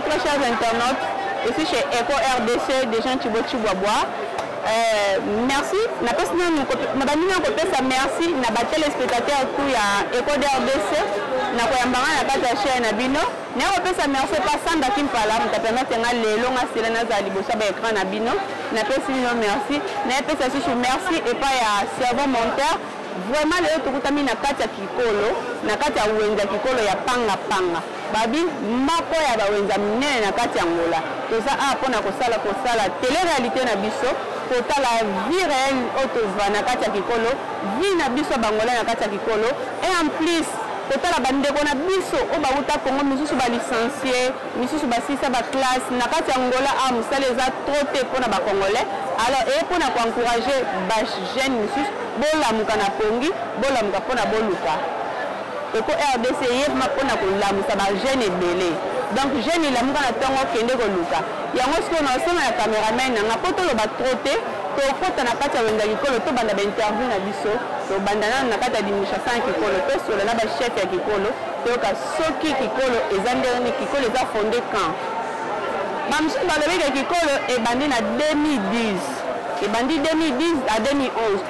Très chers internautes, je suis chez Eco RDC de Jean Thibaut Tshibwabwa. Merci napesi nanu nabandi nanu kopesa merci na ba téléspectateurs tout ya Eco RDC na koyamba nga na kati ya chaîne na bino. Naye kopesa merci epa Sandra Kimpala moto apermettre nga lelo nga sila nazala liboso ya ba écran na bino. Napesi bino merci. Nayepesa lisusu merci epai ya cerveau monteur. Vraiment lelo tokutami na kati ya kikolo, na kati ya wenze ya kikolo ya panga panga. Babi moko ya ba wenze ya minene na kati ya Angola. Toza awa pona kosala kosala tele realite na biso, kotala vie reelle oyo tozwa na kati ya kikolo, vie na biso ya ba Angolais na kati ya kikolo et en plus kotala ba ndeko na biso oyo bawuta Congo, misusu ba licencie, misusu basilisa ba classe na kati ya Angola. Awa mosala eza trop te pona ba Congolais, alors eye pona ko encourager ba jeunes misusu bolamuka na pongi, bolamuka pona boluka. Eco RDC eye vraiment pona kolamusa ba jeunes ebele. Donc jeune lamuka na tongo, kende koluka yango. Sikoyo na osenga na cameraman na nga po toloba trop te, tokota na kati ya wenze ya kikolo, tobanda ba interview na biso. Tobanda nanu na kati ya administration ya kikolo, tosola na ba chef ya kikolo, toyoka soki kikolo eza ndenge nini, kikolo eza fondé quand. Bamosusu balobi ke kikolo ebandi na 2010, ebandi 2010 à 2011,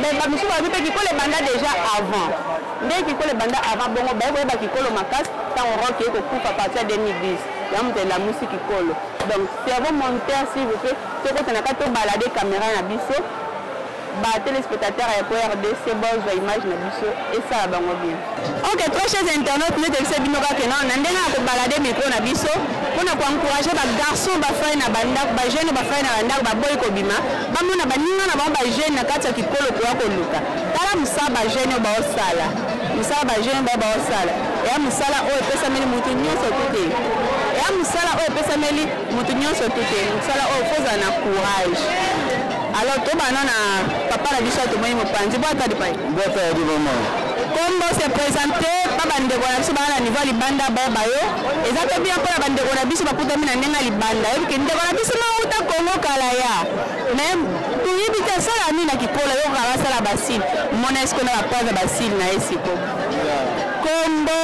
mais bamosusu balobi mpe kikolo ebanda déjà avant. Ndenge kikolo ebanda avant bongo, baye koyeba kikolo makasi ntango Rock ye kokufa partir ya 2010, yango moto elamusi kikolo. Donc cerveau monteur, s'il vous plaît, tokota na kati, tobalade caméra na biso, ba téléspectateurs ya Eco RDC bozwa image na biso, esala bango bien. Ok, très chers internautes, nde toyebisa bino kaka non na ndenge ya kobalade micro na biso mpona koencourage bagarçon bafai na bandako, bajeune bafai na bandako baboyi kobima, bamona baninga na bango bajeune na kati ya kikolo koya koluka. Tala mosala bajeune oyo baosala, mosala bajeune oyo baosala eya mosala oyo epesameli motu nyonso tu te, eya mosala oyo epesameli motu nyonso tu te, mosala oyo fozala na courage. Alors tobanda na papa na biso, tomoni mopanzi. Boa tarde, pai. Boa tarde, maman. Kombo, se présente pa bandeko na biso baa na niveau ya libanda bayeba yo. Eza mpe bien mpona bandeko na biso bakutami na ndenge ya libanda, yebi ke ndeko na biso mauta Kongo kala ya mais toyebi te asala nini na kikolo. Yoka basala basile, mona esiko na bapaze basile na ye siko. Kombo?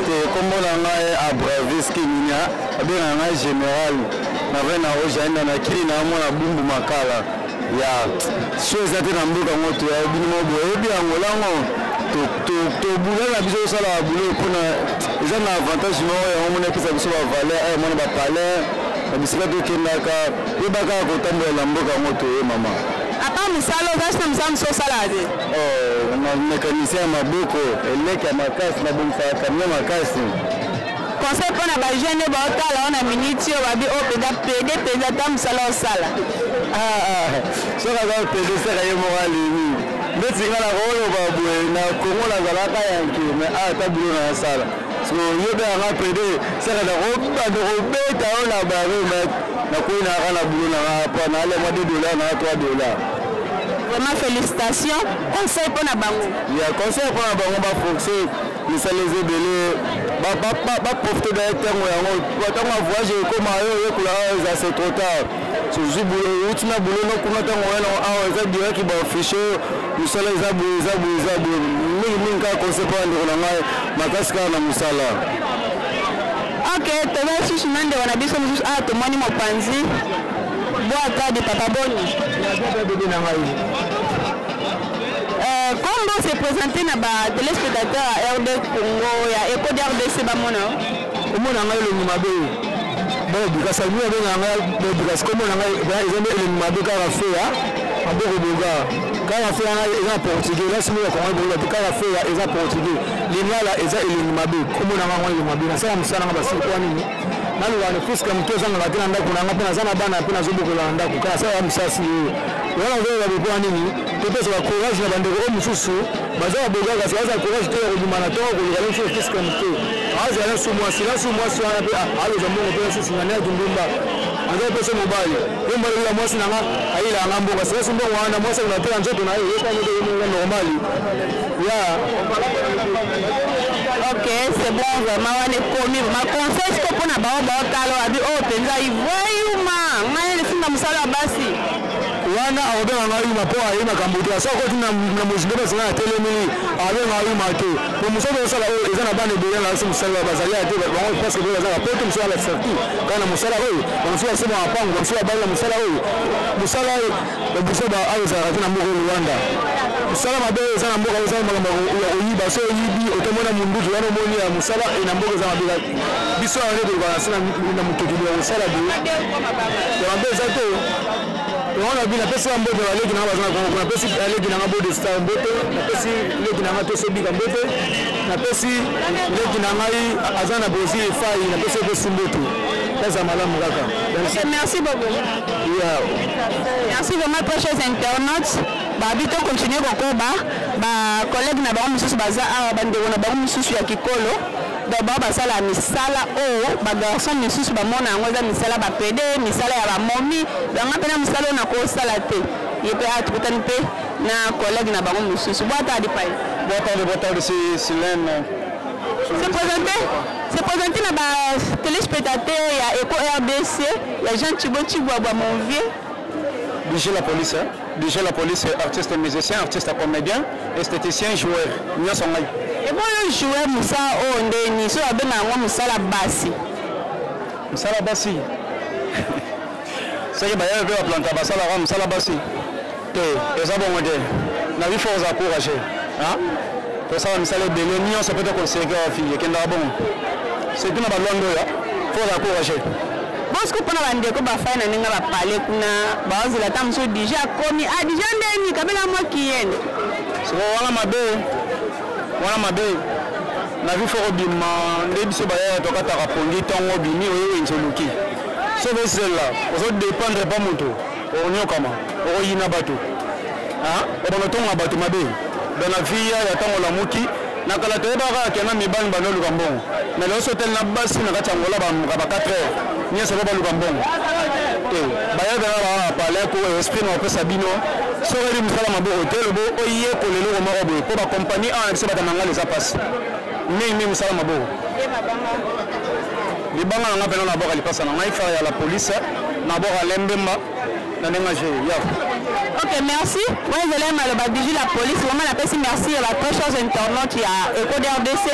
Te, kombo na ngai Abravis Kiminia, babengaka ngai Général na vrai na ojaenda na kili na mwana Bumbu Makala ya so eza te na mboka yango. Toya bino mo boyebi yango lango tobula na biso, tosala babulo mpona eza na avantage moko yango mona epesa biso bavaleur, mona bapalais na bisika tokendaka, yebaka kotambola na mboka yango. Toye, mama. Apa mosala, oza na mosala mosusu osalaka te? Na mécanicien ya maboko, eleke ya makasi, nabongisaka camion makasi. Conseil mpo na bajeune oyo baotala o na miniti oyo, babi oyo mpenza pede mpenza ta mosala osala. Soki aza pede, seka ye moko alemi. Ndeti nga na koloba boye, na Kongo nazalaka yanke, mais ata bulo na nasala, so yebelanga pede, seka nakobanda kobeta oyo na bare, mais nakoyi naka na bulo nanga po naale mwa 2 dollar na 3 dollar. Vraiment félicitation. Conseil mpo na bango? Ya conseil mpo na bango, baforce, misala eza ebele, baprofite da ntango yango. Ntango ya voyage ekóma, yo oyekola awa, eza c'est trop tard. Sozwi outi na bulo no kuna, ntango oya awa eza direct bafiche, mosala eza boye, eza boye, eza boye. Mingimingi kaka conseil mpo na ndeko na ngai, makasi kaka na mosala. Ok, toza lisusu na ndeko na biso mosusu awa, tomoni mopanzi. Boa tarde, papa, boni? Bebe na ngai. Kombo, se présenter na batéléspectateur ya RD Congo, ya Eco RDC, bamona. Omona ngai elongi mabe bobikasa mi, abengaka ngai bobikasi. Kombo na ngai eza nde elongi mabe kaka feya maboko boga kaka feya. Ngai eza na portugais, lasi ya Kongo boga te, kaka feya eza portugais, lingala eza elongi mabe. Kombo na ngai elongi mabe. Nasala mosala nanga basili kwa nini, naluka ne puisque moto ezangaka te na ndako na nga, mpe naza na bana mpe nazobokola na ndako, kaka nasala mosasi oyo wana. Nazoyeba bopo nini, topesa bacourage na bandeko oyo mosusu baza baboga, kasi baza courage te ya kobima na ntongo koluka na mosusu, puisque moto azala na su mwasi, na su mwasi wana mpe alozwa mbongo mpe nasusu na neti ndumba aza kopesa mobali ye, mobali oyo mwasi nanga ayilanga mbongo, asi nasi mbongo wana mwasi akona te na nzoto na ye, yekani normal ya. Ok, c'est bon, vraiment wana ekomi vraiment conseil. Siko mpona bao baotala, abi oyo mpenza ivweyuma ngai esinga mosala ya basi. Wana akobenga ngai yuma mpo ayebi makambo te. Asa okoti na mozindo mpe asenga atelemeli, akobenga ngai yuma te. Po mosala osala oyo eza na bana ebele na biso, mosala bazali ya te. Bango presque ebele baza na poto, mosusu ala sorti kaka na mosala oyo, bamosusu basomba mapango, bamosusu babali na mosala oyo. Mosala oyo biso awa ezalaka te na mboka oyo Luanda. Mosala mabe oyo eza na mboka eza makambo ya koyiba. So oyibi, otomona munduki wana, omoni ya mosala na mboka eza mabe. Biso awa nde tolukaka na se na mokekeli ya kosala boye ya mabe eza te. Yango na napesi ya mbote baleki nanga baza na Kongo. Napesi leki nanga Bode Star mbote, napesi leki nanga Tosobika mbote, napesi leki na ngai aza na Brésil, Efai, napesi epesi mbote. Eza malamu kaka. Merci beaucoup. Yeah. Merci vraiment, très chers internautes. Babi to continuer kokoba bacollègue na bango mosusu baza awa, bandeko na bango mosusu ya kikolo. Donc bao basala misala oyo bagarçon misusu bamona yango eza misala bapede, misala ya bamomi. Bango mpena mosala oyo nakosala te. Ye mpe awa tokutani mpe na collègue na bango mosusu. Boa tarde, pai. Boa tarde, boa tarde, c'est Silène. Se présenter, se présenter na batéléspectateur ya Eco RDC ya Jean Chibo Chibwabwa, mon vieux. DJ la police, hein? DJ la police, artiste musicien, artiste comédien, esthéticien, joueur. Nyonso ngai. Eboyo joueur, mosala oyo ndeni so babenga yango mosala basi? Mosala basi, soki bayebe mpe baplanta basalaka mosala basi te, eza bongo te. Na vie, faut oza courage, tosala misala ebele nyonso mpe toconsidere bafille ekendaka bongo, surtout na balwando oyo, faut oza courage. Bosiko mpona bandeko bafai na ndenge bapale kuna, baozela ata mosusu DJ akomi. Ah, DJ ndeni kabela mwa kiyene. Siko wana mabe, wana mabe. Na vie, faut kobima nde biso bayaya tokataka pongi. Ntongo obimi, oyo wenze oluki, soki ozela ozodépendre pa moto, okonyokama, okoyina bato, obanda otonga bato mabe. Donc na vie ya ntango olamuki na kala, toyebaka kena mibali bando oluka mbongo, mais lelo so oteli na basi na kati ya Ngola, bamuka ba 4 heures nyonso po baluka mbongo te. Bayebaka baa na palais ko esprit na kopesa bino. Soki oyebi mosala maboko te, lobo oyekola eloko moko boye, mpo bakompagnie awa na biso bato ya mangala eza mpasi mingi mosala maboko. Libanga na nga mpena naboka lipasa na ngai frère ya la police, naboka lembemba na ndenge age ya. Ok, merci. Wana ezali maloba DJ la police. Vraiment napesi merci ya ba très chers internautes ya Eco DRDC.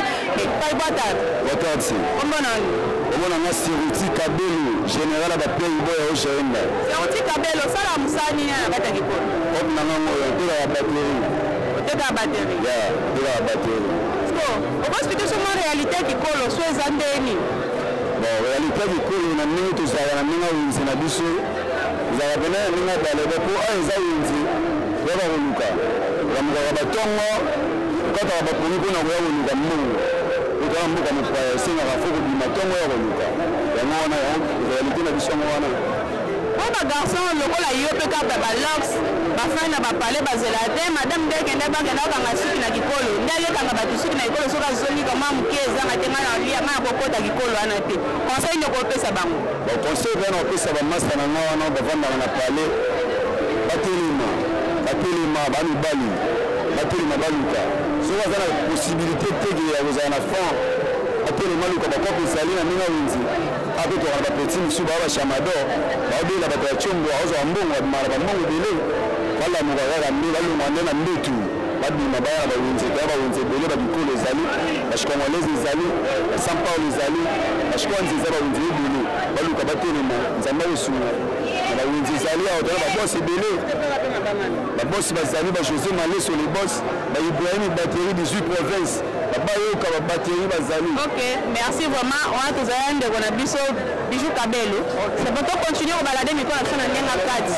Pai, boa tarde. Boa tarde. Kombo nani? Omona nga Seruti Kabelo, général ya baplayboy ya Oshaenda. Seruti Kabelo, osala mosala nini na kati ya kikolo? Ope na ngango oyo otekaka batterie. Otekaka batterie? Ya, otekaka batterie. So okoexpliquer so mwa réalité ya kikolo so eza ndeni? Bon, réalité ya kikolo na ndenge tozalaka na ndenge ya wenze na biso, ezalaka pene na ndenge ya baleba, mpo awa eza wenze toyaka koluka. Olamukaka batongo, okataka bapongi mpona koya koluka mbongo. Otala mboka mopaya, esengaka faut kobima ntongo ya koluka. Yango wana réalité na biso, yango wana. Po bagarçon lokola yo mpe kaka balox bafai na bapale, bazela te madame nde ekende, bakenda kokanga suki na kikolo, nde akekanga bato suki na kikolo. Soki azongi kama moke ezanga te, ngai nalia, ngai nakokota kikolo wana te. Conseil nde okopesa bango? Baconseil mpe na kopesa bamasta na ngai wana bavandaka na palais, batelema, batelema, bamibali batelema, baluka. Soki aza na possibilité teke ya kozala na franc, atelema, luka bakope ezali na ndenge wenze. Ape toka na bapeti mosusu baa bachamador, baobela bato ya tiombo, aozwa mbongo, babimaka na bambongo ebele. Balamuka kaka nde balongwa nde na mbetu, babima, baya na bawenze. Toya bawenze ebele, babikolo ezali, bachicongolaise ezali, basan Paulo ezali, bachikwanzi eza, bawenze ebele. Baluka, batelema, Nzambe akosunga. Na bawenze ezali awa, toya baboss ebele, baboss bazali, bajosé Maleso le boss, baibrahim batterie 18 province, babayoka babatterie bazali. Ok, merci vraiment. Wana tozali ndeko na biso Bijou Kabelo. C'est pour continuer kobalader mikolo na biso na ndenge kati.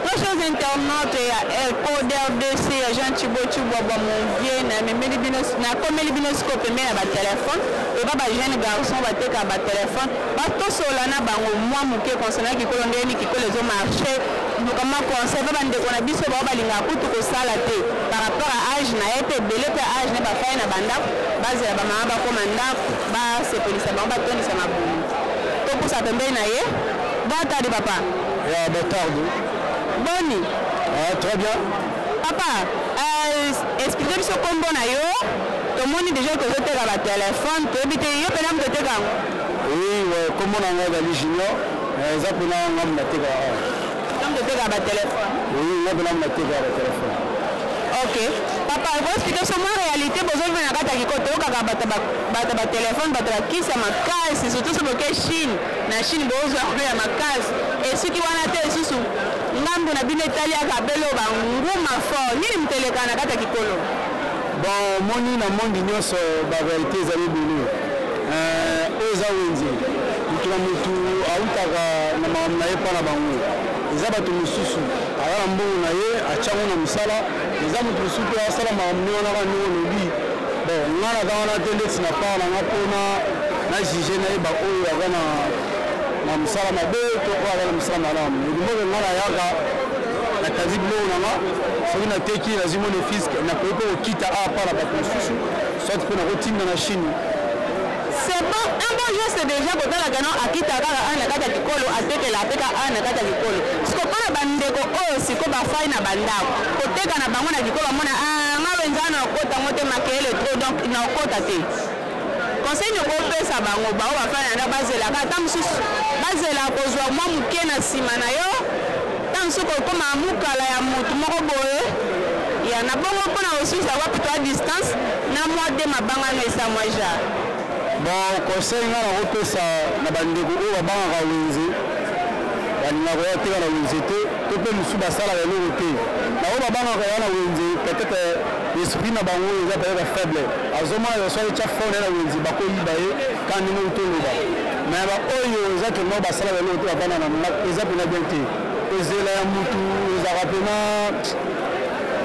Très chers internautes ya Eco DRDC ya Jean Chibo Chibwabwa, mon vieux, namemeli bino, nakomeli bino sikoyo pembeni ya batelefone eba bajeune garçon bateka batelefone. Batosola na bango mwa moke concernant kikolo, ndenge kikolo ezomarche, kama conseil mpe bandeko na biso bao balingaka kutu kosala te par rapport à âge na ye mpe ebele mpe âge na bafai na bandako, bazela bamama bakóma ndako, basepelisa bango, batondisa mabumu. Topusa pembeni na ye. Boa tarde, papa. Ya, boa tarde. Boni? Ah, très bien. Papa, explique biso nkombo na yo. Tomoni déjà tozoteka batelefone, toyebi te yo mpena moto oteka yango? Oui, nkombo na ngai ezali Junior. Eza mpena ngambo natekaka awa. Ntango toteka batelefone? Oui, nga mpena natekaka batelefone. Ok papa, okoexplike biso mwa réalité bozovivre na kati ya kikolo. Toyokaka bato bato batelefone, bato bakisi ya makasi, surtout so boke Chine, na Chine bozwa yango ya makasi. Esuki wana te, lisusu ngambu na bino etali yaka belo banguma fort. Nini moto elekaka na kati ya kikolo? Bon, omoni, na monde nyonso baréalité ezali ebele. Oyo eza wenze, motu na motu autaka na makambo na ye mpa na bango. Eza bato mosusu aza na mbongo na ye, atyango na mosala. Eza moto mosusu mpe asala makambo ndenge wana kaka ndenge olobi. Bon, nga naza wana te ndeti na part na nga mpona na juge, nayeba oyo aza na mosala mabe to oyo aza na mosala malamu. Elimboke nga nayaka, natandi biloko na nga, soki nateki, nazwi mo fisque, nakoki mpe kokita awa mpa na bato mosusu, soit mpe nakotinda na Chine. C'est bon, un bon geste déjà kotalaka no akita kaka a na kati ya kikolo, atekela apeka a na kati ya kikolo. Siko mpona bandeko oyo siko bafai na bandako, koteka na bango na kikolo, bamona nga wenza na okota ngo te, makele trop, donc na okota te. Conseil nini okopesa bango bao bafai na ndako, bazelaka ata mosusu, bazela kozwa mwa moke na nsima na yo, ta mosusu kokóma mokala ya motu moko boye ya na bongo, mpona kosusa wapi to a distance na mwa de mabanga no esa mwa genre? Bon, conseil nga nakopesa na bandeko oyo babangaka wenze, balingaka koya teka na wenze te, to mpe mosusu basalaka eloko te, na oyo babangaka ya na wenze, peut-être esprit na bango eza peut-être faible, azomona soki etya phone na wenze, bakoyiba ye ka ndenge toloba. Mais baoyo eza kema basalaka eloko te, bavanda na ndako, eza mpena bien te. Kozela ya mutu ezalaka mpena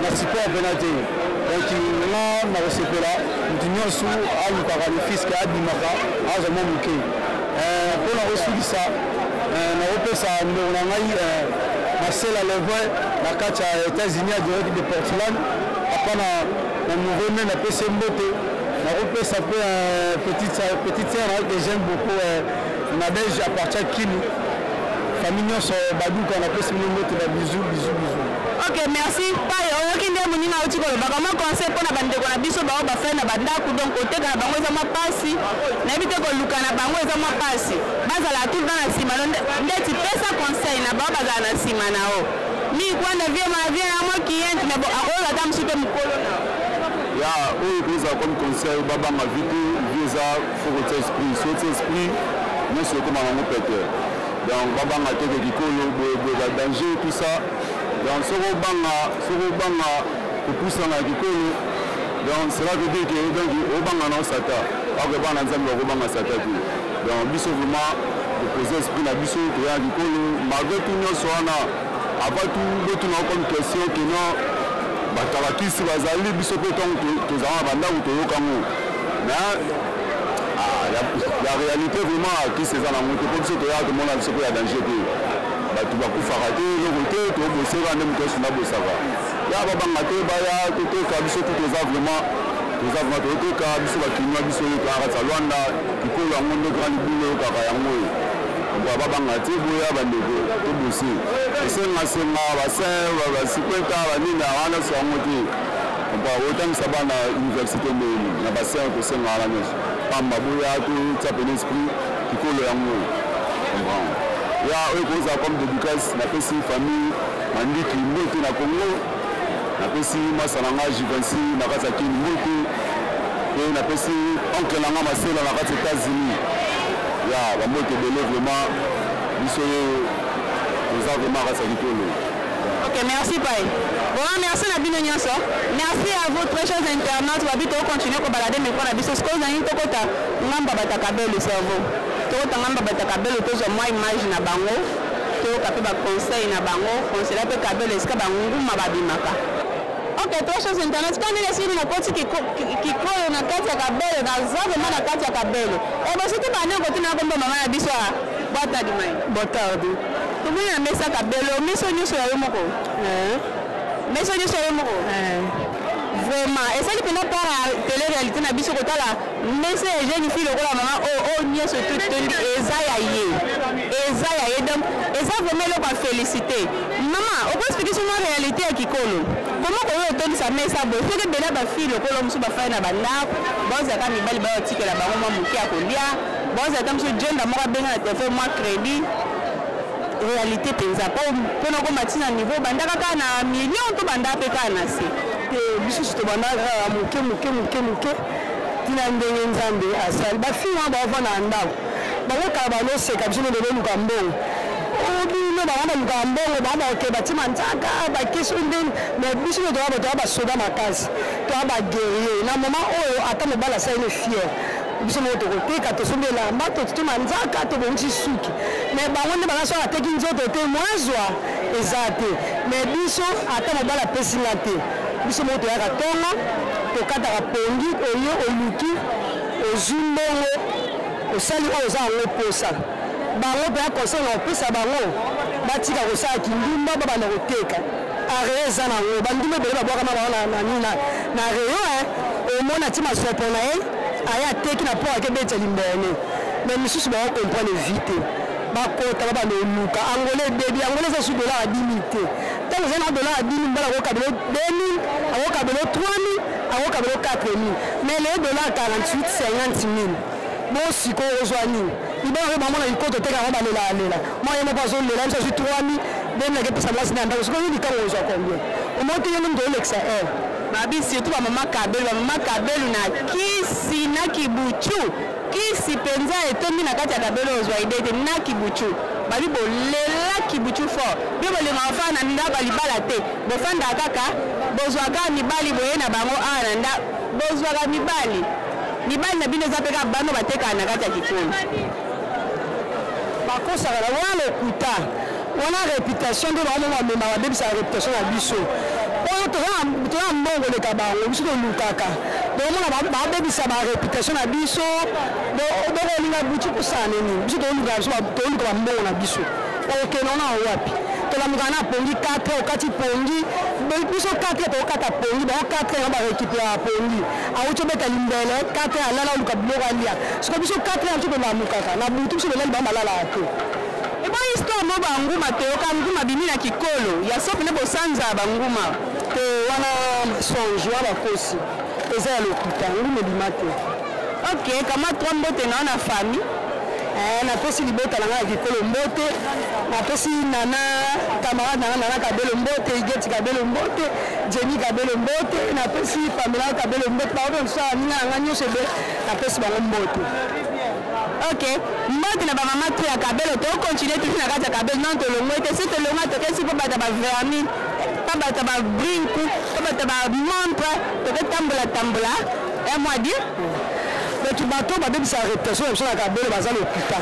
na support mpena te. Donc nga nakosepela mutu nyonso alukaka lefiske, abimaka, azwa mwa moke. Mpona kosukisa, nakopesa ndeko na ngai Marcel Alevin na kati ya États-Unis, ya direct de Portland, apa na nouveau né, napesi mbote. Nakopesa mpe petite sœur na que j'aime beaucoup, Nadège, à partir ya Kini, famille nyonso baduka, napesi bino mbote, ba bisous, bisous, bisous. Ok, merci pai. Oyoki nde moninga auti kolobaka mwa conseil mpo na bandeko na biso bao bafai na bandako, donc koteka na bango eza mwa mpasi, nayebi te, koluka na bango eza mwa mpasi, bazala tout na nsima ndeti. Pesa conseil na bao bazala na nsima na o mingi kwanda vie ma vie na mwa cliente, mais bon, akoyoka ata mosusu te mokolo na Ya oyo ekozala comme conseil, babanga vie te. Vie eza faut kotia esprit, so otia esprit, nyonso ekóma nango pete. Donc babanga te ke kikolo boyeboye badanger, tout ça. Donc soki obanga kopusana ya kikolo, donc cela veut dire que donc obanga na sata akoke. Bana Nzambe bakobanga sata te. Donc biso vraiment kopose esprit na biso, toya na kikolo malgré tout nyonso wana. Avant tout, botuna comme question ke non, bato ya bakisi bazali. Biso mpe ntango tozala na bandako, toyokango, mais ya réalité vraiment, kisi eza nango te, mpo biso toyaka, tomona biso mpe ya danger te, bato bakufaka te, eloko te, toboseka nde moto nyonso nabosaka ya babanga te. Baya toteka, biso tu toza vraiment, toza vraiment, toteka biso bakinois, biso oyo toya kati ya Lwanda, kikolo yango nde grand libulu oyokaka yango oyo. Babanga te, boya bandeko, tobose esengasenga basin basikweta banini wana nyonso yango te. Otangisa bana université ndeni na basin kosenga wana nyonso pamba. Boya, totia pene esprit, kikolo yango comprendre ya oyo kozala comme dédicace. Napesi famille Mandiki mbote na Congo, napesi mwasa na nga Jivency na kati ya Kini mbote, mpe napesi oncle na nga Masela na kati ya États-Unis ya bambote ebele. Vraiment biso oyo toza vraiment kati ya kikolo. Ok, merci pai. Vraiment merci na bino nyonso. Merci à vous, très chers internautes. Babi tokocontinue kobalade micro na biso. Sikoyo ozangi tokota ngamba bataka belo cerveau, tokota ngamba bataka belo, tozwa mwa image na bango, toyoka mpe baconseil na bango, conseiller mpe kabelo esika banguma babimaka. Ok, très chers internautes, quand ndenge esili nakoti kikoyo na kati ya kabelo, naza vraiment na kati ya kabelo. Ebosoki baneko tina kombo mama na biso ya bwatadi mai. Botardi. Tomoni na mesa kabelo, miso nyonso ya yo moko, miso nyonso ya yo moko. Vraiment esali mpena part ya télé réalité na biso kotala mesa ya jeune fille lokola mama oyo, oyo nyonso totondi eza ya ye, eza ya ye. Donc eza vraiment eloko ya félicité. Mama, okoexplike so mwa réalité ya kikolo, koma koyo otondisa mesa boye, soki ebele bafille lokola mosusu bafai na bandako, bazalaka mibali bayotikela bango mwa moke ya kolia, bazala ta mosusu jenda moko abenga na telefone mwa crédit. Réalité mpenza mpona okoma ntina niveau, bandaka kaka na million to banda mpe kaka na se? Te, bisusu tobandaka kaka moke moke moke moke, ntina ndenge Nzambe asali. Bafille wana baovanda na ndako, bakokala baloseka biso nde loluka mbongo. Bino bango balukaka mbongo, bango bakoke batima nzaka bakesi ndeni, mais biso nde toya bato ya basoda makasi, toya baguerrier. Na moment oyo ata mobali asali ne fier, biso moko tokoteka, tosombi elamba, totutuma nzaka, tobongisi suki. Mais bango nde baza, soki ateki nzoto te, mwazwa eza te. Mais biso, ata mobali apesi nga te, biso moko toyaka ntongo, tokataka pongi, oye oluki, ozwi mbongo, osali oyo oza yango posa. Bango mpenza, conseil na kopesa bango, batika kosala kindumba, babanda koteka. Areo eza nango, bandumba ebele babwakama bango na reo. Omona ti masopo na ye, aye ateki na po akebetisa limbene. Mais misusu bakocomprendre vie te, bakota, babanda oluka. Angola ebebi, Angola eza su dollar ya 10 000 te. Ntango eza na dollar ya 10 000, mbala akokabela 2 000, akokabela 3 000, akokabela 4 000. Mais lelo dollar 48, 50 000. Bo sikoyo ozwa nini? Libala oyo bamona likoto te, kaka balela alela. Mwa ye moko azolela, biso azwi 3000, 2000, akepesa mwasi na ndako. Sikoyo likango ozwa combien? Omoi te, ye nde moto olekisa heure. Babi, surtout bamama Kabelu, bamama Kabelu na kisi na kibuchu, kisi mpenza etondi na kati ya Kabelu. Ozwa idée te na kibuchu. Babi bolela kibuchu fort. Bino bolingaka kofanda na ndako ya libala te, bofandaka kaka, bozwaka mibali boye na bango awa na ndako, bozwaka mibali. Mibali na bino eza mpe kaka bano batekaka na kati ya kikolo. Bakosaka na wana, lokuta wana. Réputation nde bango bamema, babebisaka réputation na biso. Oyo toza na mbongo leka bango, biso tolukaka. Omona babebisa baréputation na biso. Donc olinga butu kosala nini? Biso toluka, biso toluka bambongo na biso. Okende ona wapi? Tolamuka na pongi 4, okati pongi. Biso 4 tokokata pongi, bango 4 yango barécupéraka pongi. Awuti obeta limbele 4, alala, oluka biloko alia. Siko biso 4 biso tolamukaka na butu, biso tolali, bango balalaka te. Ebo histoire mo banguma, toyoka nguma bimi na kikolo ya so pene, bosanza ya banguma. Te, wana mensonge, wana bakosi, eza ya lokuta, nguma ebima te. Ok, kama trois mbote na na famille. Napesi libota na ngai ya kikolo mbote, napesi nana camarade na ngai, Nana Kabelo mbote, Igeti Kabelo mbote, Jenny Kabelo mbote, napesi Pamela Kabelo mbote, bango mpe mosusu baninga na ngai nyonso ebele, napesi bango mbote. Ok, mbote na bamama tu ya Kabelo. Tocontinue toujours na kati ya Kabelo. Non, tolongwe te. Si tolongwa, tokesi mpo bato ya bavernis, mpo bato ya babrinku, mpo bato ya bamontre, tokotambola tambola un mois dire. Donc bato babebisaka réputation na biso na Kabelo baza lokuta.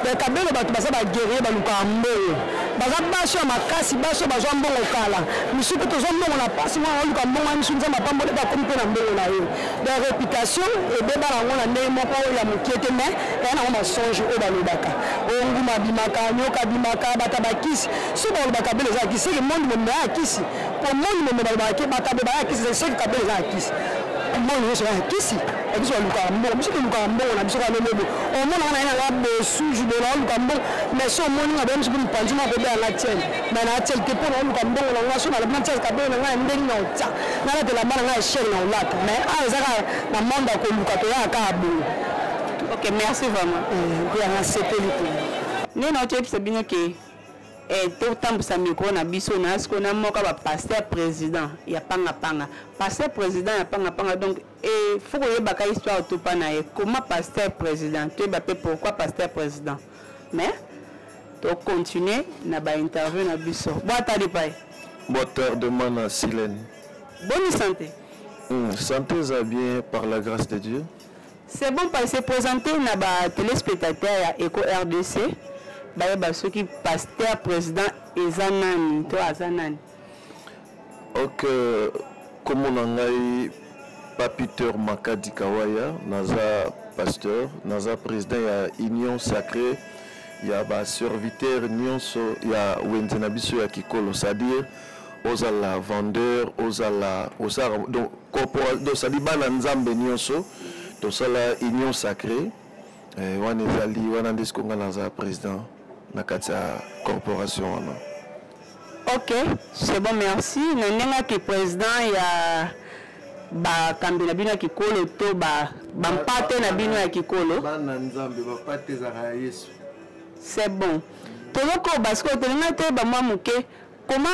Donc Kabelo, bato baza baguerrier, balukaka mbongo, baza baso ya makasi, baso bazwa mbongo kala. Misu mpe tozwa mbongo na pasi, mwana oluka mbongo ya misu, Nzambe apamboli, bakomi mpe na mbongo na ye. Donc réputation ebeba nango na ndenge moko ya mokie te, mais eya nango mensonge oyo balobaka. Oyo nguma abimaka, nyoka abimaka, bato bakisi. Soki balobaka Kabelo eza ya kisi, seke monde mombe ya kisi, po monde mombe balobaka ke bato baya kisi, seke Kabelo eza ya kisi, mbongo nyonso ya kisi. Biso balukaka mbongo, biso tolukaka mbongo na biso kaka lobobo. Omonaka na ye nanga bosuju boye, naoluka mbongo. Mais so omoni nga boye, mosu mpe mopanzi moko kobeyanga tiele, mais na tiele te, mpo naoluka mbongo na nga. So nalobi natia kabelo na ngai ya ndenge na otia, nalata elamba na ngai ya cher na olata. Mais awa eza kaka na monde ya koluka, toyaka kaka boye. Ok, merci vraiment. Mpe yanga sepeli te. Nde na otoyebisa bino ke totambusa micro na biso na sikoyo na moko ya bapasteur président ya Pangapanga, pasteur président ya Pangapanga. Donc faut koyebaka histoire topa na ye, comment pasteur président, toyeba mpe pourquoi pasteur président. Mais tocontinue na bainterview na biso. Boatali pai. Boa tarde, Mana Silène. Bonne santé? Santé va bien, par la grâce de Dieu. C'est bon, parce que présenter na ba téléspectateur ya Eco RDC, bayeba soki pasteur président eza nani to aza nani. Ok, kombo na ngai Papiteur Makadi Kawaya, naza pasteur, naza président ya Union Sacrée ya ba serviteur nyonso ya wenze na biso ya Kikolo, c'est-à-dire ozala vendeur, ozala osala, donc corporal, donc c'est-à-dire bana Nzambe nyonso tosala Union Sacrée. Wana ezali wana nde sikoyo ngai naza président na kati ya corporation wana. Ok, c'est bon, merci. Na ndenge ake président ya bakambi na bino ya kikolo to bampate na bino ya kikolo. Bana Nzambe, bapate ezalaka ya Yesu. C'est bon. Tozokoba sikoyo, tolinga toyeba mwa moke koma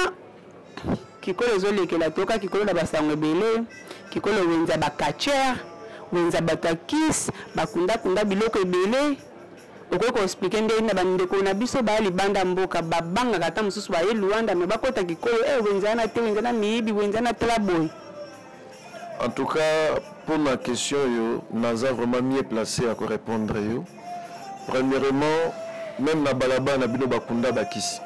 kikolo ezolekela. Toyoka kikolo na basango ebele, kikolo wenza bacatcher, wenza bato ya kis, bakundakunda biloko ebele. Okoki koexpliquer ndenge na bandeko na biso baya libanda mboka babangaka, ata mosusu baye Luanda me bakota kikolo e wenza wana te, wenza na miyibi, wenza na tala boye? En tout cas, pour ma question oyo, naza vraiment mieux placé ya korépondre yo. Premièrement, même na balabala na bino bakunda bakisi,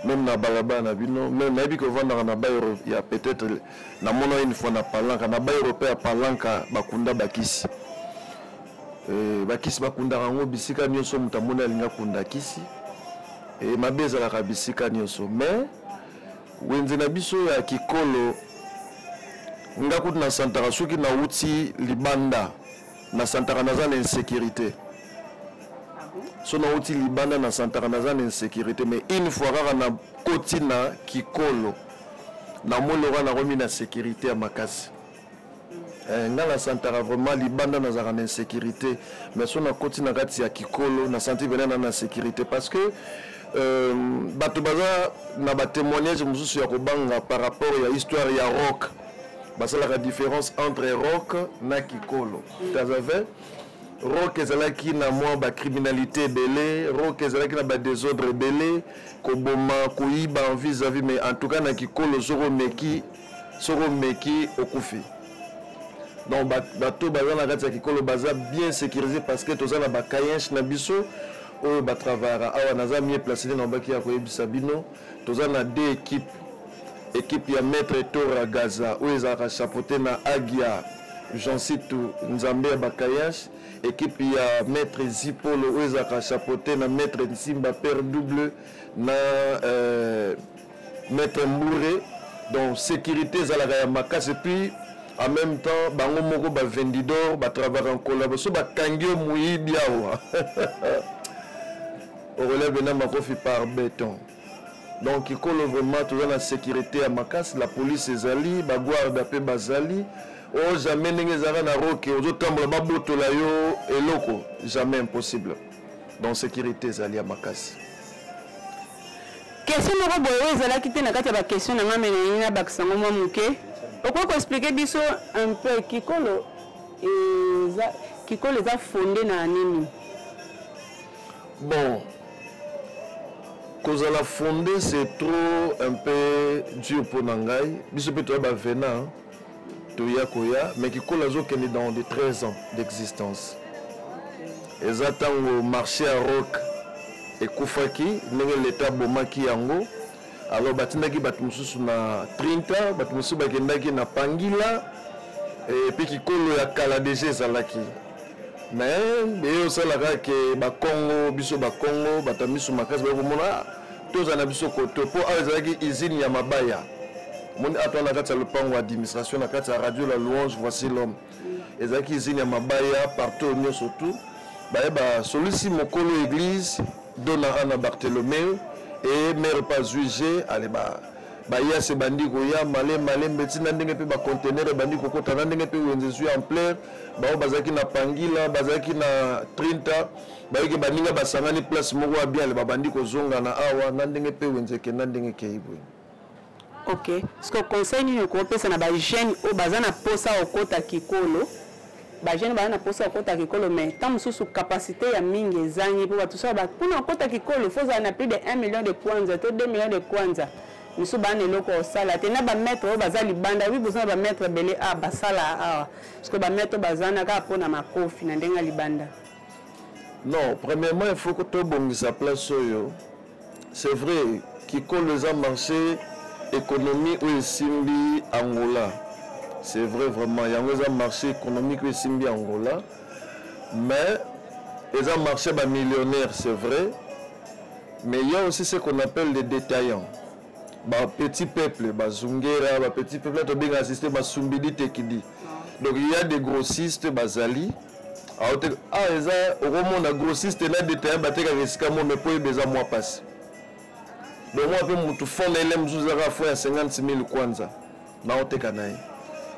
même na balabala na bino, même nayebi kovandaka na bairo ya peut-être namona une fois na Palanka, na bairo mpe ya Palanka bakunda bakisi. Bakisi bakundaka yango bisika nyonso. Moto amoni alingi akunda kisi, mabe ezalaka bisika nyonso. Mais wenze na biso ya kikolo, nga kutu nasantaka soki nauti libanda, nasantaka naza na insécurité. So nauti libanda, nasantaka naza na insécurité. Mais une fois kaka nakoti na kikolo, namoni lokola nakomi na sécurité ya makasi. Nga nasantaka vraiment libanda nazalaka na insécurité, mais so nakoti na kati ya kikolo, nasanti pene na sécurité, parce que bato baza na batémoignage mosusu ya kobanga par rapport ya histoire ya rock. Basalaka différence entre rock na kikolo. Tazave rock ezalaki na mwa bacriminalité ebele, rock ezalaki na badésordre ebele, koboma, koyiba en vis-à-vis. Mais en tout cas na kikolo, soki omeki, soki omeki, okufi. Donc bato baza na kati ya kikolo baza bien sécurisé, parce que toza na bakayenche na biso oyo batravaillaka awa. Naza mieux placé nde nabaki ya koyebisa bino. Toza na deux équipe: équipe ya maître Tora Gaza oyo ezalaka chapeauté na Agia Jansitu Nzambe ya bakayenche, équipe ya maître Zipolo oyo ezalaka chapeauté na maître Nsimba Père Double na maître Mboure. Donc sécurité ezalaka ya makasi. Et puis en même temps, bango moko bavendidor batravaillaka en collaboration. Bakangi yo moyibi awa, orelève na makofi par béton. Donc kikolo vraiment toza na sécurité ya makasi. La police ezali, baguarda mpe bazali. O jamais ndenge ezalaka na roke, ozotambola babotola yo eloko, jamais, impossible. Donc sécurité ezali ya makasi. Question moko boye oyo ezalaki te na kati ya baquestion na ngai, me nalingi nabakisa yango mwa moke. Okoki koexpliquer biso un peu kikolo eza, kikolo eza fondé na nini? Bon, kozala fondé, c'est trop un peu dur mpo na ngai. Biso mpe toya bavena, toya koya, mais kikolo azokende dans de 13 ans d'existence. Eza ntango marché ya rock ekufaki, ndenge leta abomaki yango. Alors batindaki bato mosusu na Trinta, bato mosusu bakendaki na Pangila. Et puis kikolo ya kala déjà ezalaki, mais eye osalaka ke bakongo, biso bakongo, bato ya miso makasi bakomona tozala na biso koto, mpo awa ezalaki usine ya mabaya. Moni ato na kati ya lopango administration, na kati ya radio La Louange Voici l'Homme, ezalaki usine ya mabaya partout nyonso. Tu baye basolisi mokolo église Dona Ana Bartholomeo e mare pa azwi g ale bayasi ebandi koya male malembe, ntina ndenge mpe baconteneur ebandi kokota, na ndenge mpe wenze ezwi ampleur. Bango bazalaki na Pangila, bazalaki na Trinta, bayoki baninga basangani place moko ya bien, ale babandi kozonga na awa, na ndenge mpe wenze ekenda ndenge ekei boye. Ok, parce que conseil nini okopesa na bajeune oyo baza na posa okota kikolo? Bajeune baza na posa okota kikolo, mais ntango mosusu capacité ya mingi ezangi, mpo bato so mpona okota kikolo fo ozala na plus de 1 million de kwanza to 2 millions de kwanza. Misu baa na eloko osala te na bamaître oyo baza libanda. Wi, boza na bamaître ebele awa basala awa, parce que bamaître oyo baza na kaka mpona makofi na ndenge ya libanda. Non, premièrement, il faut tobongisa place oyo. C'est vrai, kikolo eza marché économie oyo esimbi Angola. C'est vrai, vraiment, yango eza marché économique oyo esimbi Angola, mais eza marché bamillionnaire, c'est vrai. Mais il y a aussi ce qu'on appelle les détaillants, bapetit peuple, bazungera, bapetit peuple tobenga système basumbidi tekidi. Donc il y a des grossistes bazali ah eza okomona grossiste na détaillant batekaka esika mo, mais po oyeba eza mwa mpasi. Donc mwa mpe motu fond na ele mosusu ezaka fond ya 50 000 kwanza naoteka na ye.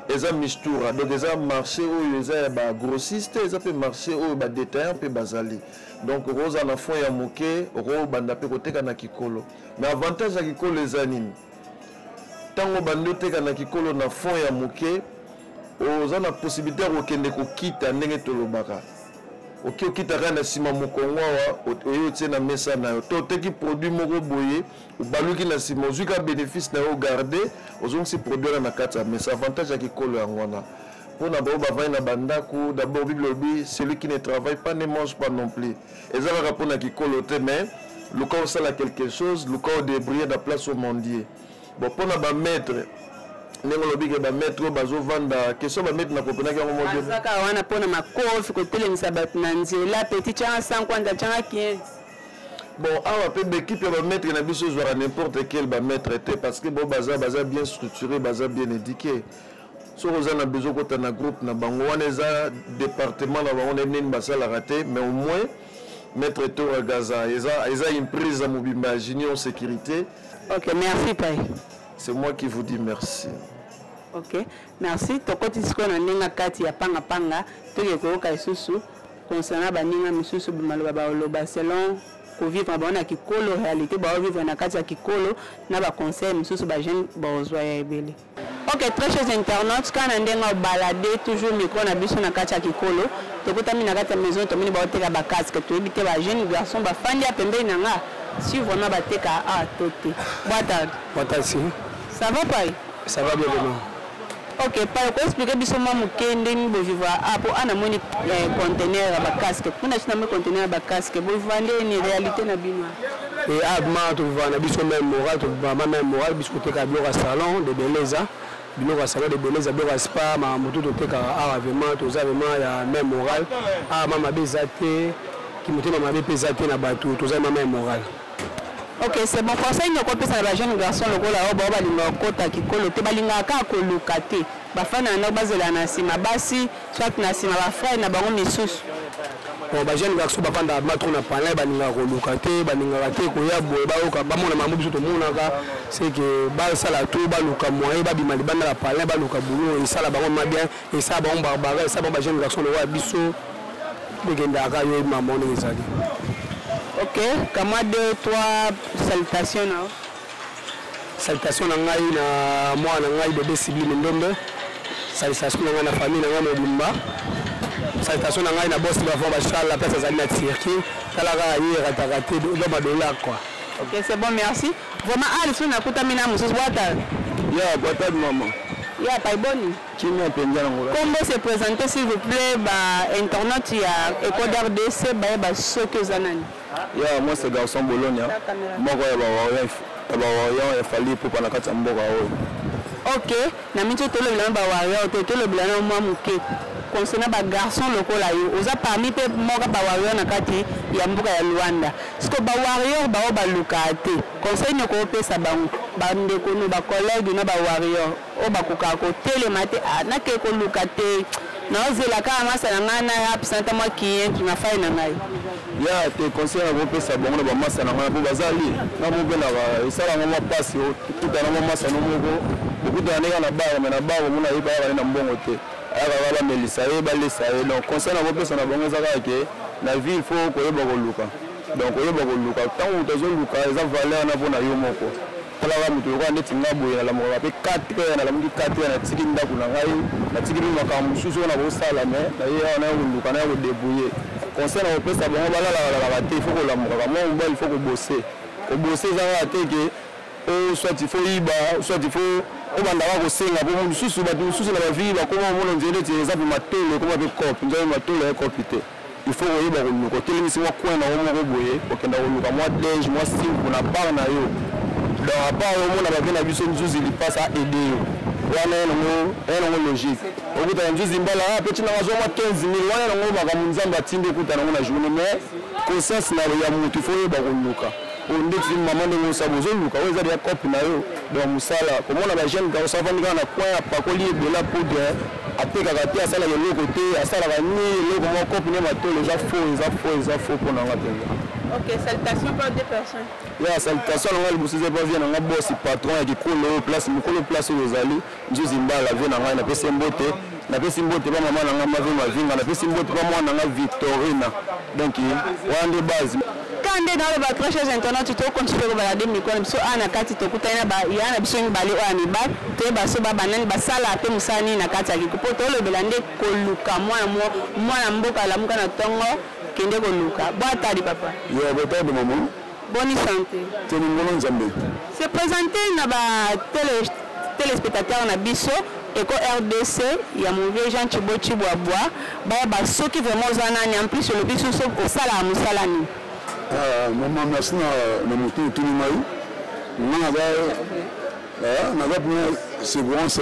Eza mistura, donc eza marché oyo eza ya bagrossiste, eza mpe marché oyo badétaillant mpe bazali. Donc okozala na fond ya moke, okobanda mpe koteka na kikolo. Mais avantage ya kikolo eza nini? Ntango obandi oteka na kikolo na fond ya moke, oza na possibilité ya kokende kokita ndenge tolobaka. Oki okita kaka na nsima mokongo awa, oye otie na mesa na yo, to oteki produit moko boye, obaluki na nsima, ozwi ka bénéfice na yo, garde, ozongisi produit wana na kati ya mesa. Avantage ya kikolo yango wana. Mpona bao bavandi na bandako, d'abord Bible elobi: "Celui qui ne travaille pas ne mange pas non plus." Eza kaka mpona kikolo te, mais luka osala quelque chose, luka odébrouiller na place omendie. Bon, mpona bamaître, ndenge olobi ke bamaître oyo bazovanda, question bamaître na kompenaki yango mo. Azaka wana mpona makofi, kotelemisa bato na nzela: "Petit, tianga 100 kwanza, tianga 15." Bon, awa mpe baéquipe ya bamaître na biso ezwaka n'importe quel bamaître te, parce que bo baza bien structuré, baza bien éduqué. Soki oza na besoin okota na groupe na bango wana, eza département na bango, nayebi nini basalaka te, mais au moins maître Tora Gaza eza emprise ya mobimba ya Junior Sécurité. Ok, merci pai. C'est moi qui vous dis merci. Ok, merci. Tokoti sikoyo na ndenge kati ya pangapanga, toke koyoka lisusu concernant baninga misusu, maloba baoloba selon kovivre bango na kikolo, réalité baovivre na kati ya kikolo, na baconseil misusu bajeune bazwa ya ebele. Ok, très chers internautes, kaka na ndenge obalade toujours micro na biso na kati ya kikolo, tokutami na kati ya maison, tomoni baoteka bacasque. Toyebi te, bajeune garçon bafandi ya pembeni na nga, si vraiment bateka a to te. Boa tarde. Boa tarde, sim. Ça va, pai? Ça va bien vraiment. Ok pai, okoexpliquer biso mwa moke ndenge bovivre a po a namoni conteneur ya bacasque mpona biso, namoni conteneur ya bacasque, bovivre ndeni réalité na bino? Et abma tovivaka na biso même moral, tovivaka même moral. Biso kotekaka biloko ya salon de beleza, biloko ya salon de beleza, biloko ya spa, makambo to totekaka awa. Vraiment toza vraiment ya même moral awa, ma mabe eza te, kimotema mabe mpe eza te na bato, toza ma même moral. Ok, c'est bon. Conseil nini okopesa na bajeune garçon lokola oyo bao balingaka kokota kikolo te, balingaka kaka koluka te, bafanda na ndako, bazela na nsima basi, soit na nsima bafrère na bango misusu? Bon, bajeune garçon bafandaka ma trop na palin, balingaka koluka te, balingaka te koya boye, bayoka, bamona mambo biso tomonaka. C'est que basala to baluka moyen babima libanda ya palin, baluka boulot, esala bango ma bien, esala bango barbara, esala bango bajeune garçon lokola biso bekendaka yo mama ndenge ezali. Ok, kamwa deux trois salutations na yo. Salutation na ngai na mwana na ngai bébé Sublime Ndombe, salutation na ngai na famille na ngai mobimba, salutation na ngai na boss Bavon Bachala, place azali na Turquie, talaka ye erataka te, loba dollar quoi. Ok, c'est bon, merci vraiment. Ah, lisusu nakutami na mosusu. Boa tarde. Ya, boa tarde mama. Ya pai, boni? Kimia mpenza na ngola. Kombo, se présenter s'il vous plaît, ba internaute ya Eco RDC bayeba soki oza nani. Ya, moi c'est garçon Bologna, moko ya bawarrior ya Fally Ipupa na kati ya mboka oyo. Ok, na miti tolobela na bawarrior te, tolobela na mwa moke concernant bagarçon lokola yo, oza parmi mpe moko bawarrior na kati ya mboka ya Luanda. Siko bawarrior bao balukaka te, conseil nini okopesa bango, bandeko no, bacollègue na bawarrior oyo bakokaka kotelema te? Ah, nake koluka te, naozela kaka masa na ngai na absenta mwa client na fai na ngai. Ya te, conseil na kopesa bango na bamasa na ngai, mpo bazali nga mobelaka, esalanga mwa mpasi okutana mwa masa no moko, okutana ndenge na bar, mais na bar omona ye bayaka na mbongo te, ayaka kaka bamelisa ye, balesa ye. Donc conseil na kopesa na bango eza kaka ke na vie il faut koyeba koluka. Donc koyeba koluka, ntango moto azoluka, eza valeur na mpo na yo moko. Talaka moto lokola neti nga boye, nalamukaka mpe 4 heures, nalamuki 4 heures, natiki ndako na ngai, natiki mpe makambo mosusu oyo nakosala, mais naye awa naya koluka, naya kodébrouiller. Conseil na kopesa bango, balalakalaka te, il faut kolamukaka. Mwa mobali, il faut kobosser. Kobosser eza kaka te ke o soit il faut yiba, soit il faut obandaka kosenga, po mosusu bato mosusu na bavie bakoma omona nzela neti eza mpe matolo, ekoma mpe cope nzambe, matolo ya cope te. Il faut koyeba koluka, otelemisi mwa coin na yo moko boye, okenda koluka mwa dege, mwa simple na part na yo. Donc à part omona bave na biso nzuzi lipasa aide yo wana, ye nango logique, okutana nzuzi mbala mpe ntinanga azwa mwa 15 000 wana, nango makambo Nzambe atindi, okutana yango na journée. Mais conscience na ya motu, il faut oyeba koluka. Oyo ndeti mama ndenge osala, ozoluka oyo eza deya cope na yo. Donc mosala, komona bajeune garçon afandi kaka na coin, apakoli ebela poudre, atekaka te, asalaka eloko te, asalaka ni eloko moko, cope ne matolo, eza faux, eza faux, eza faux mpo na nga mpenza. Ok, salutations par deux personnes. Ya salutation na ngai liboso eza epa vie na ngai bosi patron ya kikolo oyo place mokolo place oyo ozali nzuzi mbala vie na ngai napesi mbote, napesi mbote pa mama na ngai Mave Mavinga, napesi mbote pa mwana na ngai Victorina. Donc wana nde base. Ka nde naloba, très chers internautes, tokontinue kobalade mikolo na biso awa na kati. Tokutani na baya na biso mibale oyo ya mibali, toyeba so babanani basala mpe mosala nini na kati ya kiko, mpo tolobela nde koluka. Mwana mwana mboka, alamuka na ntongo, kende koluka. Bwatali papa. Ya botali mama. Boni santé? Tolingolo Nzambe. Se présenter na ba téléspectateur na biso Eco RDC ya mon vieux Jean Chibo Chibwabwa, bayeba soki vraiment oza nani. En plus olobi susu osalaka mosala nini? Ah, mama, merci na motu otuni ngai. Nga naza mpena séquence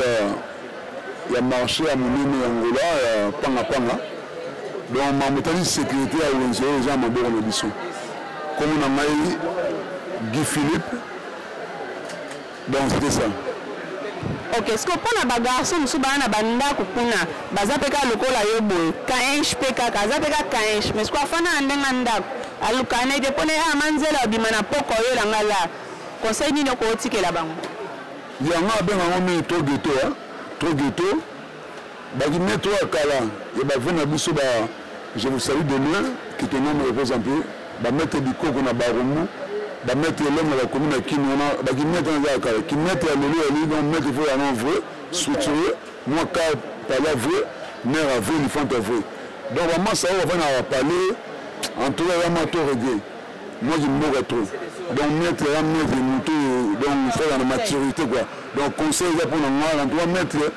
ya marché ya monene ya Ngola ya pangapanga. Donc mambo etali sécurité ya wenze oyo eza na maboko na biso. Kombo na ngai Guy Philippe. Donc c'était ça. Ok, siko mpona bagarçon mosusu baa na bandako kuna, baza mpe kaka lokola yo boye, kainche mpe kaka aza mpe kaka kainche, mais siko afanda na ndenge ya ndako, alukana ete mpona ye ama nzela abima na poko oyelanga la, conseil nini okotikela bango? Yango abenga yango mingi trop ghetto, hein? Trop ghetto. Bakimeto ya kala ya bave na biso ba, je vous salue de loin, que ton nom repose en paix, bamaître bikoko na Barumbu, bamaître elongo na bakomi na Kini wana, bakimeto wana eza ya kala. Kimeto ya lelo yali donc maître, faut yango vrai structuré, mwa car pala vrai, mère ya vrai, lifante ya vrai. Donc bamasa oyo bafanda na bapalais, en tout cas ya mwa to regret moi qui mboka trop. Donc maître ya maître moto, donc faut na maturité quoi. Donc conseil eza mpona nga, en tout cas maître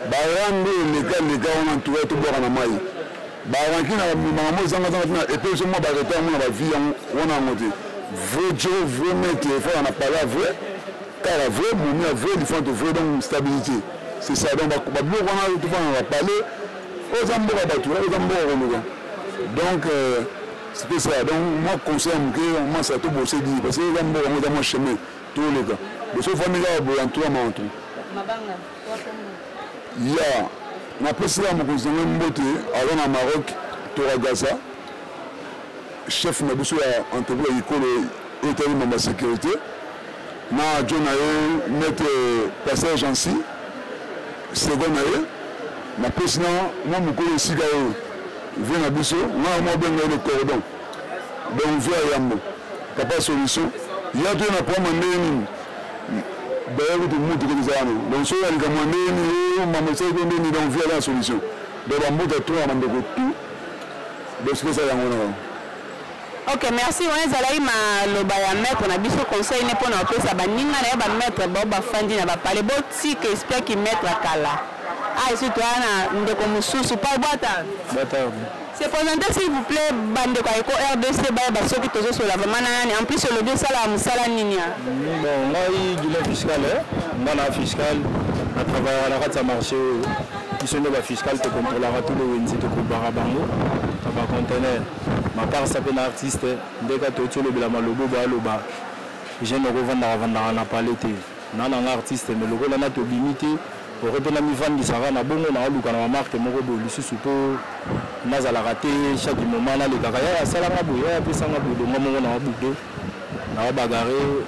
barando eleka leka wana, en tout cas tobwaka na mai baranki na makambo ezangazanga tina epe biso mwa baretard yango na bavie yango wana yango te. Vrai jo, vrai maître, faut na pala vrai, kala vrai, momi ya vrai, lifante vrai. Donc stabilité, c'est ça. Donc babiloko wana tofanda na bapalais oyo eza mboka bato, oyo eza mboka koluka. Donc c'était ça. Donc moi conseil ya moke, masa tobose di, parce que eza mboka yango, eza mwa chemin toleka boso ofandi kaka boye entour mantu. Ya napesi kaka mokonzi na ngai mbote, aza na Maroc, Toragaza, chef na biso ya entreprise ya ekolo oyo etali mambo ya sécurité, na adjoint na ye maître Pasteur Jancy, second na ye. Napesi na mwa mokolo esika oyo vie na biso ngai mwa benga ye le cordon. Donc vie ya yambo papa solution ya toye na problème ndenge nini, d'ailleurs kutu mutu koki eza wana. Donc soki ya likambo ya ndenge nini oyo mambo esali ko ndenge nini, donc vie aza na solution. Donc bambuta to ya bandeko tout, donc soki eza yango na Ok, merci. Wana ezalaki maloba ya maître na biso, conseil ne mpona kopesa baninga na ye bamaître bao bafandi na bapale, botika esprit ki maître kala. Ah, esi toya na ndeko mosusu pa bwata. Se présenter s'il vous plaît, bandeko ya Eko RDC bayeba soki tozosola vraiment na nani. En plus olobi osalaka mosala nini? Bon, ngai guilin fiscal, nga na fiscal, na travaillaka na kati ya marché oyo. Biso nde bafiscal, tokontrolaka tout le wenze, tokobaka bango na baconteneur maparsa mpe na artiste. Ndeka toti olobela malobo boaloba jeune okovandaka vandaka na pale te. Na nanga artiste, mais lokola na tobimi te, oko mpe na mivandisaka na bongo, naoluka na bamarke moko boye lisusu mpo nazalaka te chaque moment nalekaka yaya asalanga boye, yaya apesanga boye. Donga moko naobude, naobagare,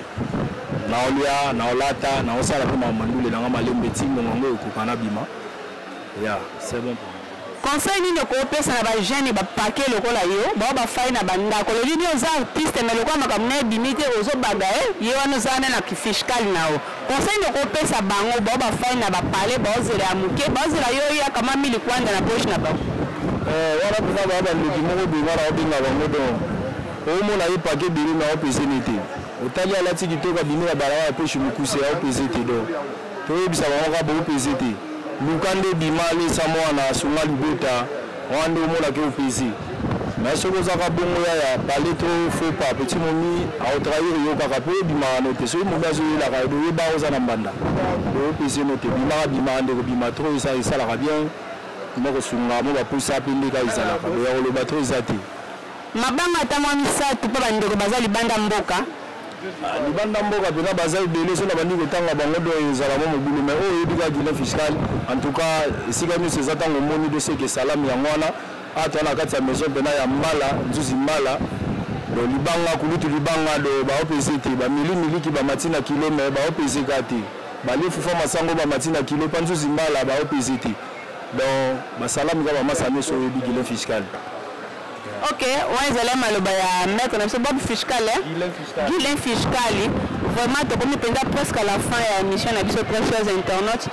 naolia, naolata, naosala mpe makambo mandule nanga malembe ti ngongo yango ekoka nabima. Ya c'est bon. Conseil nini okopesa na bajeune bapake lokola yo bao bafai na bandako? Olobi bi oza artiste, mais lokola makambo na ebimi te, ozobaga ye ye wana, oza wana na fiscal na yo. Conseil nini okopesa bango bao bafai na bapale, baozela ya moke, baozela yo yaka mwa mili kwanda na poche na bango? Wana mpenza baya bandoki moko boye, wana obenga bango. Donc omona ye pake ebele na opeseni te, otali alati kitoko, abimi na balabala, poche mokuse, aopese te. Donc toyebisa bango kaka boopese te, luka nde bima, alesa mwana, asunga libota, wana nde omonaki opese. Mais soki ozaka bongo yaya pale trop, faut pas petit momi aotrahir yo kaka mpo ebimaka no te. Soki momi azoyelaka oyeba oza na mbanda, opese no te. Bimaka, bimaka ndeko, bima trop esalaka bien moko, kosunga mo bapusa mpe ndeka ezalaka boya koloba trop eza te. Mabanga ata mwa misato mpo bandeko baza libanda mboka. Libanda mboka mpena baza ebele, so na bandi kotanga bango do ezala mwa mobulu. Mais oyo oyebi kaka guilin fiscal, en tout cas esika nyonso eza, ntango omoni doseke salami yango wana ata na kati ya maison mpena ya mbala nzuzi mbala. Do libanga kulutu libanga do baopese te bamili miliki bamati na kilo me baopese ka te balie fufa masango bamati na kilo panzuzi mbala baopese te donc basalami ka bamasa nyonso oyebi guilin fiscal. Ok, wana ezali maloba ya maître na biso Bob Fiscal, eh? Guilin Fiscal. Vraiment tokomi mpenza presque à la fin ya émission na biso, très chers internautes.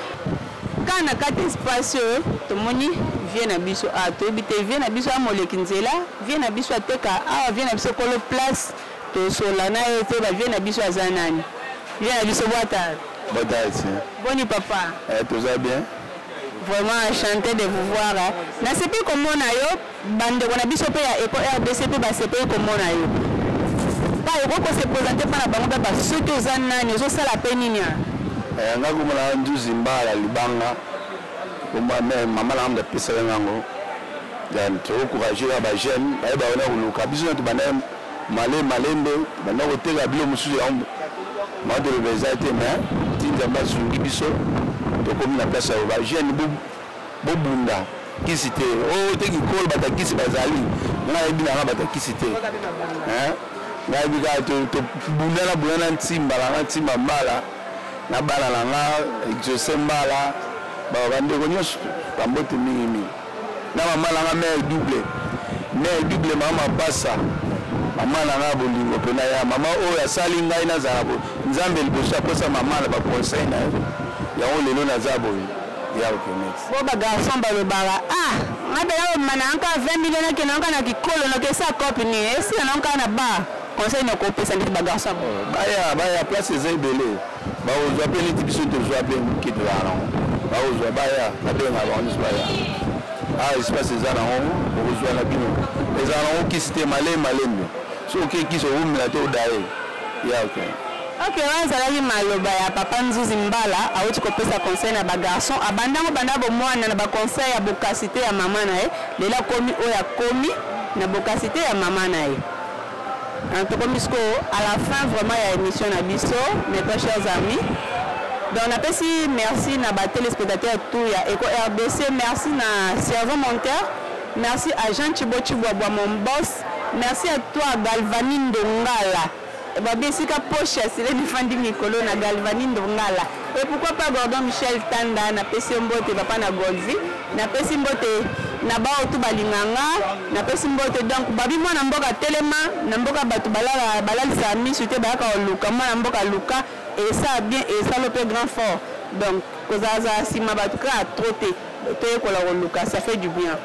Kaka na kati espace oyo tomoni vie na biso a toyebi te vie na biso amoleki nzela, vie na biso ateka awa, vie na biso kolo place tosola na ye te, bavie na biso aza nani? Vie na biso bwata. Bwata. Boni papa? Eh, toza bien. Vraiment enchanté de vous voir. Nasepeli komona yo, bandeko na biso mpe ya Eco RDC mpe basepeli komona yo. Pa okoki kose présenter mpa na bango mpe basoki oza nani, ozosala mpe nini? Eh, nga komona Nzuzi Mbala Libanga, komba me mama na nga apesaka ngango. Tokocourage ya bajeune bayeba wana koluka biso na tobanda male malembe, tobanda koteka bilo mosusu yango matoloba eza te, mais ti Nzambe asungi biso tokomi na place ya bajeune bobunda kisi te. Oyo te kikolo batakisi bazali, ngai nayebi nanga batakisi te, ngai yebi kaka tobundana bundana ntimba nanga ntimba mbala na bana na nga Exaucé Mbala, bandeko nyonso bambote mingimingi na mama nanga mare double, mare double, mama Mapasa, mama nanga bolingo mpena ya mama oyo asali ngai nazala Nzambe liboso aposa mama na baconseil na ye, yango lelo naza boye ya okenex. Bo bagarçon balobaka: "Ah, nga mpena obima na nka 20 million, nakende nka na kikolo nakesa cope nini esila na nka na ba." Conseil na kopesa ndeti bagarçon? Baya, baya, place eza ebele, bakozwa mpe neti biso tozwa mpe moke tozala nango, bakozwa, baya, babenga bango nyonso baya. Awa espace eza nango, bokozwa na bino, ezala nango kisi te, malembe malembe. Soki oke kisi oumela te, odaye ya ok. Ok, wana ezalaki maloba ya papa Nzuzi Mbala, awuti kopesa conseil na bagarçon. Abandango banda bomwana na baconseil ya bokasi te ya mama na ye, lelo akomi oyo akomi na bokasi te ya mama na ye. Tokomi sikoyo à la fin vraiment ya émission na biso, mes très chers amis. Donc napesi merci na batéléspectateur tout ya Eco RDC, merci na cerveau monteur, merci à Jean Chibo Chibwabwa, mon boss, merci à toi Galvani Ndongala, babi esika poche ya sileni efandi mikolo na Galvani Ndongala, et pourquoi pas Gordon Michel Tanda, napesi yo mbote papa na Golvi, napesi mbote na bao tu balinganga, napesi mbote. Donc babi mwana mboka telema na mboka, bato balalisaka misu te, bayaka koluka mwana mboka, luka esala bien, esala mpe grand fort. Donc kozalazala nsima bato kaka trop te, toyekola koluka, ça fait du bien.